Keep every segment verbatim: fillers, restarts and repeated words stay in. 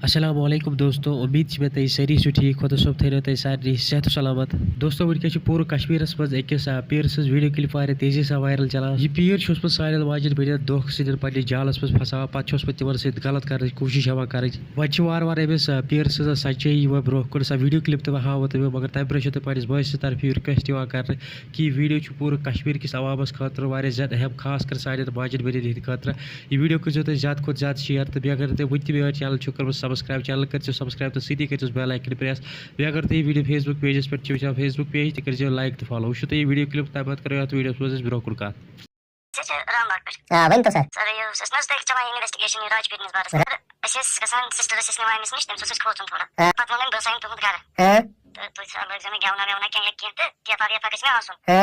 السلام علیکم دوستو، امید چھِ مےٚ تُہۍ سٲری چھِو ٹھیٖک، خۄدا صٲب تھٲینو تۄہہِ سارنٕے صحت و سلامت۔ دوستو، وٕنکیٚس چھِ پوٗرٕ کشمیٖرس منٛز أکِس، آ، پیٖر سٕنٛز video clip واریاہ تیزی سان viral چلان۔ یہِ پیٖر چھُ اوسمُت سانٮ۪ن ماجٮ۪ن بیٚنٮ۪ن دھوکہٕ سۭتۍ پننِس جالس منٛز پھساوان، پتہٕ چھُ اوسمُت تِمن سۭتۍ غلط کرنٕچ کوٗشش ہٮ۪وان کرٕنۍ۔ وۄنۍ چھِ وارٕ وارٕ أمِس، آ، پیٖر سٕنٛز سچٲیی یِوان برونٛہہ کُن، سۄ video clip تہِ ہاوو تۄہہِ بہٕ، مگر تمہِ برونٛہہ چھُ تۄہہِ پننِس بٲے سٕنٛدِ طرفہٕ request یِوان کرنہٕ کہِ یہِ video چھُ پوٗرٕ کشمیٖر کِس عوامس خٲطرٕ واریاہ زیادٕ اہم، خاص کر سانٮ۪ن ماجٮ۪ن بیٚنٮ۪ن ہٕنٛدِ خٲطرٕ۔ یہِ video کٔرۍزیو تُہۍ زیادٕ کھۄتہٕ زیادٕ share، تہٕ بیٚیہِ اگر تُہۍ وٕنہِ تہِ میٲنۍ channel چھِو کٔرمٕژ subscribe، channel کٔرۍزیو subscribe تہٕ سۭتی کٔرۍزیوس bell icon press۔ بیٚیہِ اگر تُہۍ یہِ video Facebook pageس پٮ۪ٹھ چھِو وٕچھان، Facebook page تہِ کٔرۍزیو like تہٕ follow۔ وٕچھِو تُہۍ یہِ video clip، تَمہِ پَتہٕ کَرو یَتھ videoس منٛز أسۍ برٛونٛہہ کُن کَتھ۔ أسۍ حظ چھِ رام باغ پٮ۪ٹھ۔ آ، ؤنۍ تو sir۔ Sir، یہِ اوس، اَسہِ نہ حظ تۄہہِ چَلان investigation یہِ راجپیٖرِ ہِنٛدِس بارَس منٛز۔ Sir۔ أسۍ ٲسۍ گژھان، sister ٲسۍ اَسہِ نِوان أمِس نِش، تٔمِس اوس اَسہِ کھوژُن تھوڑا۔ آ۔ پَتہٕ ووٚن أمۍ، "بہٕ حظ آیَم تُہُنٛد گَرٕ۔" آ۔ تہٕ تُہۍ سا لٲگۍ زیو مےٚ گٮ۪ونا وٮ۪ونا کینٛہہ یا کینٛہہ تہٕ کیفاک ویفاک گژھِ مےٚ آسُن۔ آ۔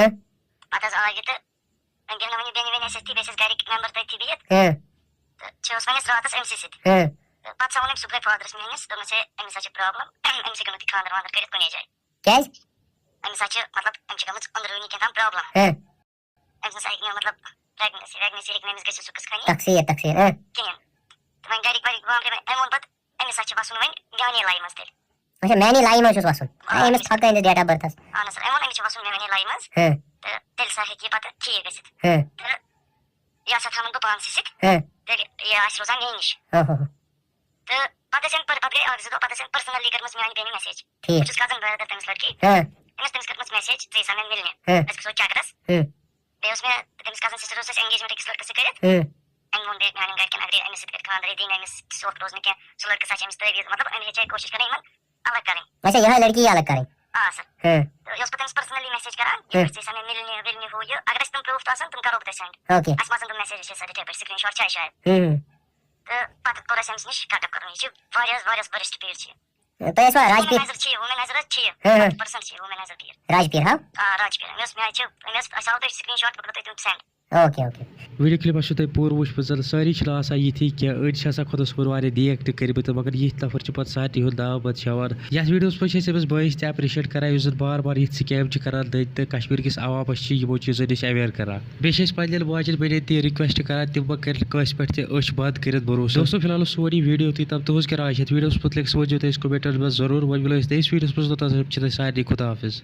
پَتہٕ حظ آو یہِ تہٕ وۄنۍ بیٚہنو وۄنۍ یہِ بیٚنہِ ویٚنہِ اَسہِ سۭتۍ، بیٚیہِ ٲسۍ اَسہِ گَرِکۍ member تٔتھی بِہِتھ۔ ہاں۔ تہٕ چھِ اوس وۄنۍ اَسہِ راتَس أمۍ سٕے سۭتۍ۔ ہاں۔ تہٕ پَتہٕ سا ووٚن أمۍ صُبحٲے fatherس میٛٲنِس، دوٚپمَس، "ہے، أمِس حظ چھِ problem، أمِس ہیٚکِو نہٕ تُہۍ خانٛدَر وانٛدَر کٔرِتھ کُنے جایہِ۔" کیٛازِ؟ أمِس حظ چھِ، مطلب، أمِس چھِ گٔمٕژ أنٛدروٗنی کیٛاہ تام problem۔ ہاں۔ أمِس حظ آیہِ، مطلب، pregnancy ویگنسی ہیٚکہِ نہٕ أمِس گٔژھِتھ سُہ قٕصہٕ خٲنی تقصیٖر، تقصیٖر، ہاں۔ کِہیٖنۍ۔ تہٕ وۄنۍ گَرِکۍ وَرِکۍ بامبرے وۄنۍ، أمۍ ووٚن پَتہٕ، أمِس حظ چھِ وَسُن وۄنۍ میٛانے لایہِ منٛز تیٚلہِ۔ اچھا، میٛانے لایہِ منٛز چھُس وَسُن۔ آ، أمِس أمِس پھَکٲے نہٕ date of birthس۔ اَہَن حظ sir، أمۍ ووٚن أمِس چھِ وَسُن میٛانے لایہِ منٛز۔ ہاں۔ تہٕ تیٚلہِ سا ہیٚکہِ یہِ پَتہٕ ٹھیٖک گٔژھِتھ۔ ہاں۔ تہٕ یہِ ہسا تھاوَن بہٕ پانسٕے سۭتۍ۔ ہاں۔ تیٚلہِ یہِ آسہِ روزان مے نِش۔ ہاں، ہاں، ہاں۔ تہٕ پَتہٕ ٲسۍ أمۍ پٔر-، پَتہٕ گٔے اَکھ زٕ دۄہ، پَتہٕ ٲسۍ أمۍ personally کٔرمٕژ میٛانہِ بیٚنہِ message۔ ٹھیٖک۔ بہٕ چھُس cousin brother تٔمِس لڑکی۔ ہاں۔ أمِس، تٔمِس کٔرمٕژ message، "ژٕ یہِ سا مےٚ مِلنہِ۔ ہاں۔ أسۍ گژھو چکرَس۔" ہاں۔ بیٚیہِ اوس مےٚ تٔمِس cousin sister اوس اَسہِ engagement أکِس لڑکَس سۭتۍ کٔرِتھ۔ ہاں۔ أمۍ ووٚن بیٚیہِ میٛانٮ۪ن گرِکٮ۪ن، اگرے أمِس سۭتۍ کَرِ خانٛدَر، یہِ دی نہٕ أمِس سۄکھ روزنہٕ کینٛہہ، سُہ لڑکہٕ سا چھِ أمِس تعویٖذ، مطلب، أمۍ ہیٚچھے کوٗشِش کَرٕنۍ یِمَن الگ کَرٕنۍ۔ اچھا، یِہوٚے لڑکی یہِ الگ کَرٕنۍ۔ آ، sir۔ ہاں۔ تہٕ یہِ اوس پَتہٕ أمِس personally message کران، یہِ ہاں۔ گژھِ سا مےٚ مِلنہِ، وِلنہِ ہُہ یہِ۔ اگر اَسہِ تِم proof تہِ آسَن، تِم کَرو بہٕ تۄہہِ send۔ اوکے۔ اَسہِ ما آسَن تِم message، چھِ سا تِتھَے پٲٹھۍ، screenshot چھِ اَسہِ شاید۔ ہاں، ہاں۔ تہٕ پَتہٕ کوٚر اَسہِ أمِس نِش contact کَرُن۔ یہِ چھِ واریاہ، واریاہ worst پیٖر چھِ یہِ۔ تۄہہِ ٲسوا راجپیٖر؟ Womanizer چھِ یہِ، womanizer حظ چھِ یہِ۔ ہاں، ہاں۔ Hundred percent چھِ یہِ womanizer پیٖر۔ راجپیٖر، ہا؟ آ، راجپیٖر۔ مےٚ اوس، مےٚ حظ چھِ، مےٚ ٲس، اَسہِ ہاوو تۄہہِ screenshot، بہٕ کَرو تۄہہِ تِم send۔ Okay, okay. Video clip آسیو تۄہہِ پوٗرٕ وٕچھمٕژ، سٲری چھِنہٕ آسان یِتھی کینٛہہ، أڑۍ چھِ آسان خۄدا صٲبُن واریاہ نیک تہِ کٔرمٕتۍ، مگر یِتھۍ نفر چھِ پَتہٕ سارنٕے ہُنٛد ناو پَتہٕ ہٮ۪وان۔ یَتھ videoس منٛز چھِ أسۍ أمِس بٲیِس تہِ appreciate کران، یُس زَن بار بار یِتھ scam چھِ کران دٔدۍ تہٕ کشمیٖر کِس عوامَس چھِ یِمو چیٖزو نِش aware کران۔ بیٚیہِ چھِ أسۍ پننٮ۪ن ماجٮ۪ن بیٚنٮ۪ن تہِ request کران، تِم مہ کٔرِنۍ کٲنٛسہِ پٮ۪ٹھ تہِ أچھ بنٛد کٔرِتھ بھروسہٕ۔ دوستو، فی الحال اوس سون یہِ video یُتُے تام۔ تُہٕنٛز کیٛاہ راے چھِ یَتھ videoس مُتعلِق؟ سُہ ؤنۍزیو تُہۍ اَسہِ commentن منٛز ضروٗر۔ وۄنۍ مِلو أسۍ نٔیِس videoس منٛز، توٚتام چھِ تۄہہِ سارنٕے خۄدا حافظ۔